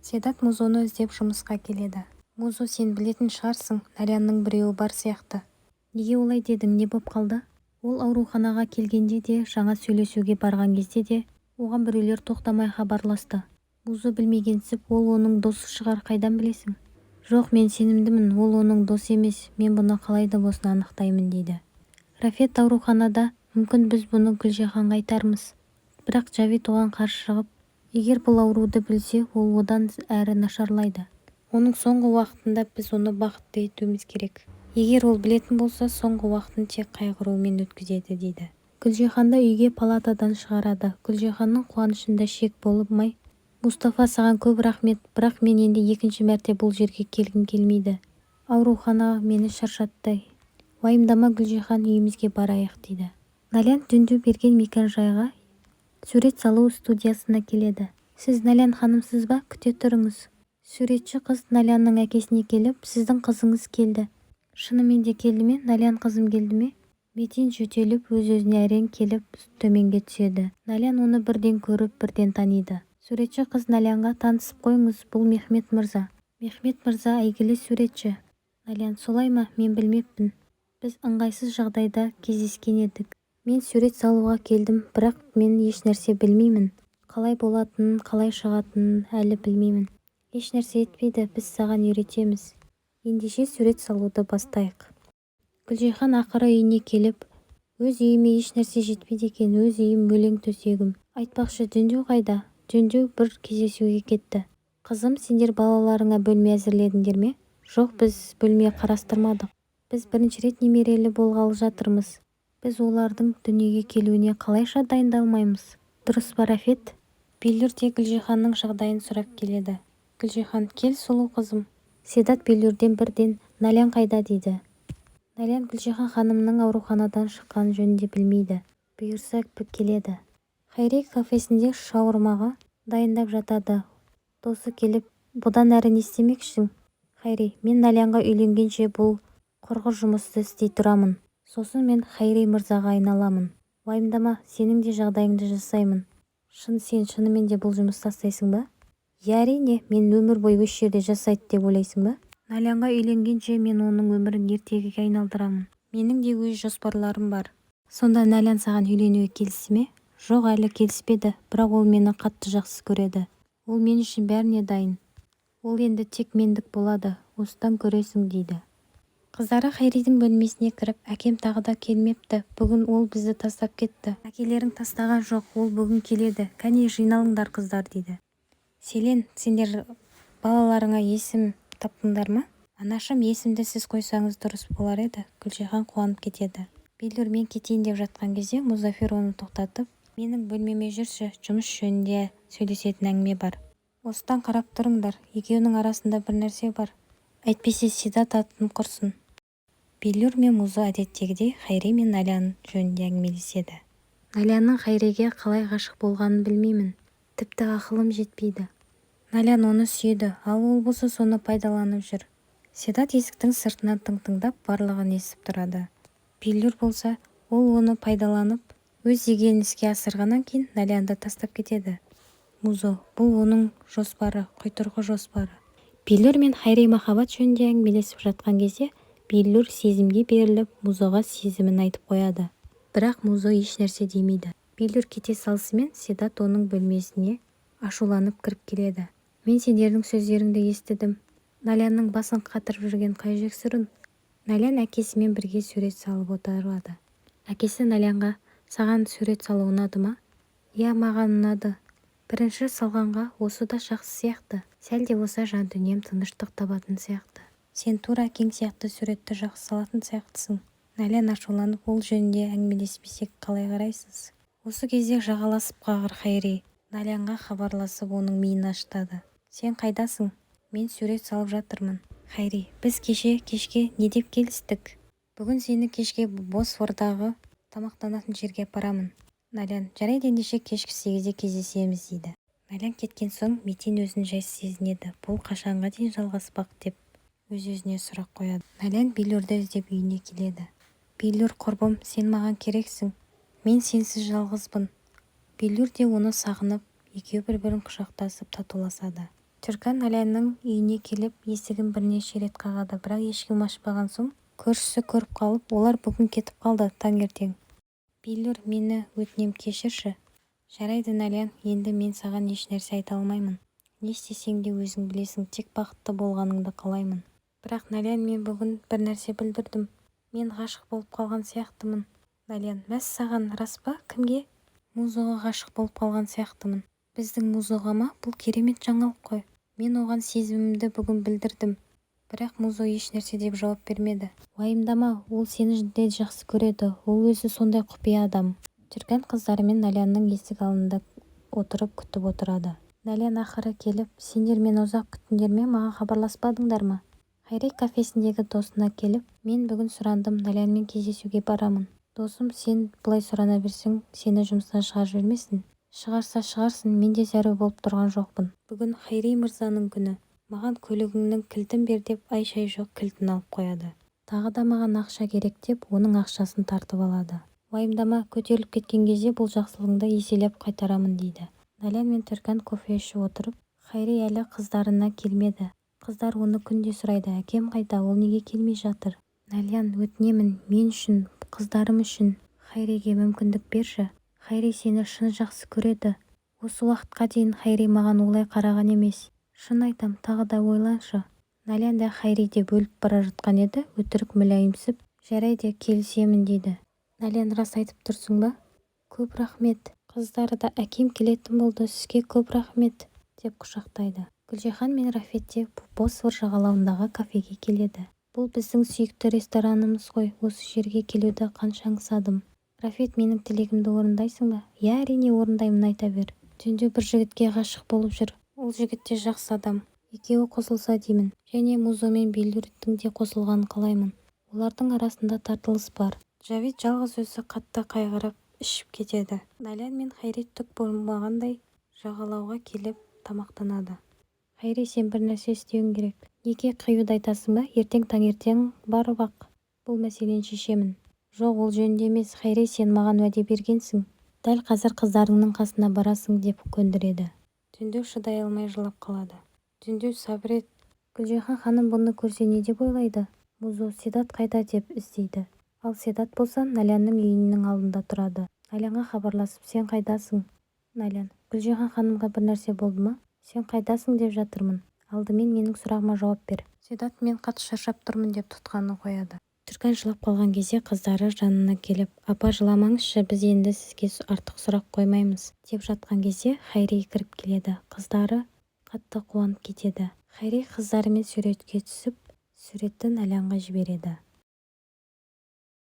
Седат Музоны іздеп жұмысқа келеді. Музо, сен білетін шығарсың, Налянның біреуі бар сияқты. Неге олай дедің, не боп қалды? Ол ауруханаға келгенде де, жаңа сөйлесуге барған кезде де оған біреулер тоқтамай хабарласты. Музо білмегенсіп, ол оның досы шығар, қайдан білесің? Жоқ, мен сенімдімін, ол оның досы емес, мен бұны қалай да болсын анықтаймын, дейді. Рафет ауруханада. Мүмкін, біз бұны Гүлжиһанға айтармыз. Бірақ Джавид оған қарсы шығып, егер бұл ауруды білсе, ол одан әрі нашарлайды. Оның соңғы уақытында біз оны бақытты етуіміз керек. Егер ол білетін болса, соңғы уақытын тек қайғырумен өткізеді, дейді. Гүлжиһанды үйге палатадан шығарады. Гүлжиһанның қуанышында шек болмай, Мустафа, саған көп рақмет, бірақ мен енді екінші мәрте бұл жерге келгім келмейді. Аурухана мені шаршатты. Уайымдама, Гүлжиһан, үйімізге барайық, дейді. Налян Дүнду берген мекенжайға, сурет салу студиясына келеді. Сіз Налян ханымсыз ба? Күте тұрыңыз. Суретші қыз Налянның әкесіне келіп, сіздің қызыңыз келді. Шынымен де келді ме? Налян қызым келді ме? Метин жөтеліп, өз-өзіне әрең келіп, төменге түседі. Налян оны бірден көріп, бірден таниды. Суретші қыз Налянға: танысып қойыңыз, бұл Мехмет мырза. Мехмет мырза әйгілі суретші. Налян: солай ма, мен білмеппін. Біз ыңғайсыз жағдайда кездескен едік. Мен сурет салуға келдім, бірақ мен ешнәрсе білмеймін. Қалай болатынын, қалай шығатынын әлі білмеймін. Ешнәрсе етпейді, біз саған үйретеміз. Ендеше сурет салуды бастайық. Гүлжиһан ақыры үйіне келіп, өз үйіме ешнәрсе жетпейді екен, өз үйім, өлең төсегім. Айтпақшы, Дүнду қайда? Дүнду бір кездесуге кетті. Қызым, сендер балаларыңа бөлме әзірледіңдер ме? Жоқ, біз бөлме қарастырмадық. Біз бірінші рет немерелі болғалы жатырмыз. Біз олардың дүниеге келуіне қалайша дайындалмаймыз? Дұрыс па, Рафет? Биллүр де Гүлжиһанның жағдайын сұрап келеді. Гүлжиһан: кел, сұлу қызым. Седат Биллүрден бірден: Налян қайда, дейді. Налян Гүлжиһан ханымның ауруханадан шыққаны жөнінде білмейді. Бұйырса, келеді. Хайри кафесінде шаурмаға дайындап жатады. Досы келіп, бұдан әрі не істемекшісің? Хайри: мен Налянға үйленгенше бұл құрғыр жұмысты істей тұрамын. Сосын мен Хайри мырзаға айналамын. Уайымдама, сенің де жағдайыңды жасаймын. Шын, сен шынымен де бұл жұмысты тастайсың ба? Иә, әрине, мен өмір бойы осы жерде жасайды деп ойлайсың ба? Налянға үйленгенше мен оның өмірін ертегіге айналдырамын. Менің де өз жоспарларым бар. Сонда Налян саған үйленуге келісті ме? Жоқ, әлі келіспеді, бірақ ол мені қатты жақсы көреді. Ол мен үшін бәріне дайын. Ол енді тек мендік болады. Осыдан көресің, дейді. Қыздары Хайридің бөлмесіне кіріп, әкем тағы да келмепті. Бүгін ол бізді тастап кетті. Әкелерің тастаған жоқ, ол бүгін келеді. Кәне, жиналыңдар, қыздар, дейді. Селен, сендер балаларыңа есім таптыңдар ма? Анашым, есімді сіз қойсаңыз дұрыс болар еді. Гүлжиһан қуанып кетеді. Биллүр мен кетейін деп жатқан кезде Музафер оны тоқтатып, менің бөлмеме жүрші, жұмыс жөнінде сөйлесетін әңгіме бар. Осыдан қарап тұрыңдар, екеуінің арасында бір нәрсе бар. Әйтпесе Седат атын құрсын. Биллүр мен Музо әдеттегідей Хайри мен Налян жөнінде әңгімелеседі. Налянның Хайриге қалай ғашық болғанын білмеймін. Тіпті ақылым жетпейді. Налян оны сүйеді, ал ол болса соны пайдаланып жүр. Седат есіктің сыртынан тың-тыңдап, барлығын естіп тұрады. Биллүр болса, ол оны пайдаланып, өз дегенін іске асырғаннан кейін Налянды тастап кетеді. Музо: бұл оның жоспары, құйтырқы жоспары. Биллүр мен Хайри махаббат жөнінде әңгімелесіп жатқан кезде Биллүр сезімге беріліп, Музоға сезімін айтып қояды. Бірақ Музо ешнәрсе демейді. Биллүр кете салысымен Седат оның бөлмесіне ашуланып кіріп келеді. Мен сендердің сөздеріңді естідім. Налянның басын қатырып жүрген қай жексұрын? Налян әкесімен бірге сурет салып отырады. Әкесі Налянға: саған сурет салу ұнады ма? Иә, маған ұнады. Бірінші салғанға осы да жақсы сияқты. Сәл де болса жан дүнием тыныштық табатын сияқты. Сен тура әкең сияқты суретті жақсы салатын сияқтысың. Налян ашуланып, ол жөнінде әңгімелеспесек қалай қарайсыз? Осы кезде жағаласып қалғыр Хайри Налянға хабарласып, оның миын ашытады. Сен қайдасың? Мен сурет салып жатырмын. Хайри, біз кеше кешке не деп келістік? Бүгін сені кешке Босфордағы тамақтанатын жерге апарамын. Налян: жарайды, ендеше кешкі 8-де кездесеміз, дейді. Налян кеткен соң Метин өзін жайсыз сезінеді. Бұл қашанға дейін жалғаспақ деп өз-өзіне сұрақ қояды. Налян Биллүрді іздеп үйіне келеді. Биллүр, құрбым, сен маған керексің. Мен сенсіз жалғызбын. Биллүр де оны сағынып, екеуі бір-бірін құшақтасып татуласады. Түркан Налянның үйіне келіп, есігін бірнеше рет қағады, бірақ ешкім ашпаған соң көршісі көріп қалып, олар бүгін кетіп қалды, таңертең. Биллур, мені өтінем кешірші. Жарайды, Налян, енді мен саған ешнәрсе айта алмаймын. Не істесең де өзің білесің, тек бақытты болғаныңды қалаймын. Бірақ, Налян, мен бүгін бір нәрсе бүлдірдім. Мен ғашық болып қалған сияқтымын. Налян: Мәссаған, рас па? Кімге? Музоға ғашық болып қалған сияқтымын. Біздің Музоға ма? Бұл керемет жаңалық қой. Мен оған сезімімді бүгін білдірдім. Бірақ Музо ешнәрсе деп жауап бермеді. Уайымдама, ол сені де жақсы көреді. Ол өзі сондай құпия адам. Түркан қыздарымен Налянның есік алдында отырып күтіп отырады. Налян ақыры келіп, сендер мені ұзақ күттіңдер ме, маған хабарласпадыңдар ма? Хайри кафесіндегі досына келіп, мен бүгін сұрандым, Налянмен кездесуге барамын. Досым: сен бұлай сұрана берсең, сені жұмыстан шығарып жібермесін. Шығарса шығарсын, мен де зәру болып тұрған жоқпын. Бүгін Хайри мырзаның күні. Маған көлігіңнің кілтін бер деп, ай-шай жоқ кілтін алып қояды. Тағы да маған ақша керек деп, оның ақшасын тартып алады. Уайымдама, көтеріліп кеткен кезде бұл жақсылығыңды еселеп қайтарамын дейді. Налян мен Түркан кофе ішіп отырып, Хайри әлі қыздарына келмеді. Қыздар оны күнде сұрайды, әкем қайда, ол неге келмей жатыр? Налян, өтінемін, мен үшін, қыздарым үшін Хайриге мүмкіндік берші. Хайри сені шын жақсы көреді. Осы уақытқа дейін Хайри маған олай қараған емес. Шын айтам, тағы да ойланшы. Налян да, Хайри де бөліп бара жатқан еді, өтірік мүләйімсіп, жарайды, келісемін дейді. Налян: рас айтып тұрсың ба? Көп рахмет. Қыздары да, әкем келетін болды, сізге көп рахмет деп құшақтайды. Гүлжихан мен Рафет те Босфор жағалауындағы кафеге келеді. Бұл біздің сүйікті ресторанымыз ғой, осы жерге келуді қанша аңсадым. Рафет, менің тілегімді орындайсың ба? Иә, әрине орындаймын, айта бер. Түнде бір жігітке ғашық болып жүр. Ол жігіт те жақсы адам. Екеуі қосылса деймін. Және Музо мен Биллурдың де қосылғанын қалаймын. Олардың арасында тартылыс бар. Джавид жалғыз өзі қатты қайғырып, ішіп кетеді. Налян мен Хайри түк болмағандай жағалауға келіп тамақтанады. Хайри, сен бір нәрсе істеуің керек. Неке қиюды айтасың ба? Ертең таңертең барып-ақ бұл мәселені шешемін. Жоқ, ол жөнінде емес. Хайри, сен маған уәде бергенсің. Дәл қазір қыздарыңның қасына барасың деп көндіреді. Түнде шыдай алмай жылап қалады. Түнде сабыр ет. Гүлжихан ханым бұны көрсе не деп ойлайды? Музо, Седат қайда деп іздейді. Ал Седат болса, Налянның үйінің алдында тұрады. Налянға хабарласып, сен қайдасың? Налян: Гүлжихан ханымға бір нәрсе болды ма? Сен қайдасың деп жатырмын. Алдымен менің сұрағыма жауап бер. Седат мен қатты шаршап тұрмын деп тұтқаны қояды. Түркан жылап қалған кезде қыздары жанына келіп, апа, жыламаңызшы, біз енді сізге артық сұрақ қоймаймыз деп жатқан кезде Хайри кіріп келеді. Қыздары қатты қуанып кетеді. Хайри қыздарымен суретке түсіп, суретті Налянға жібереді.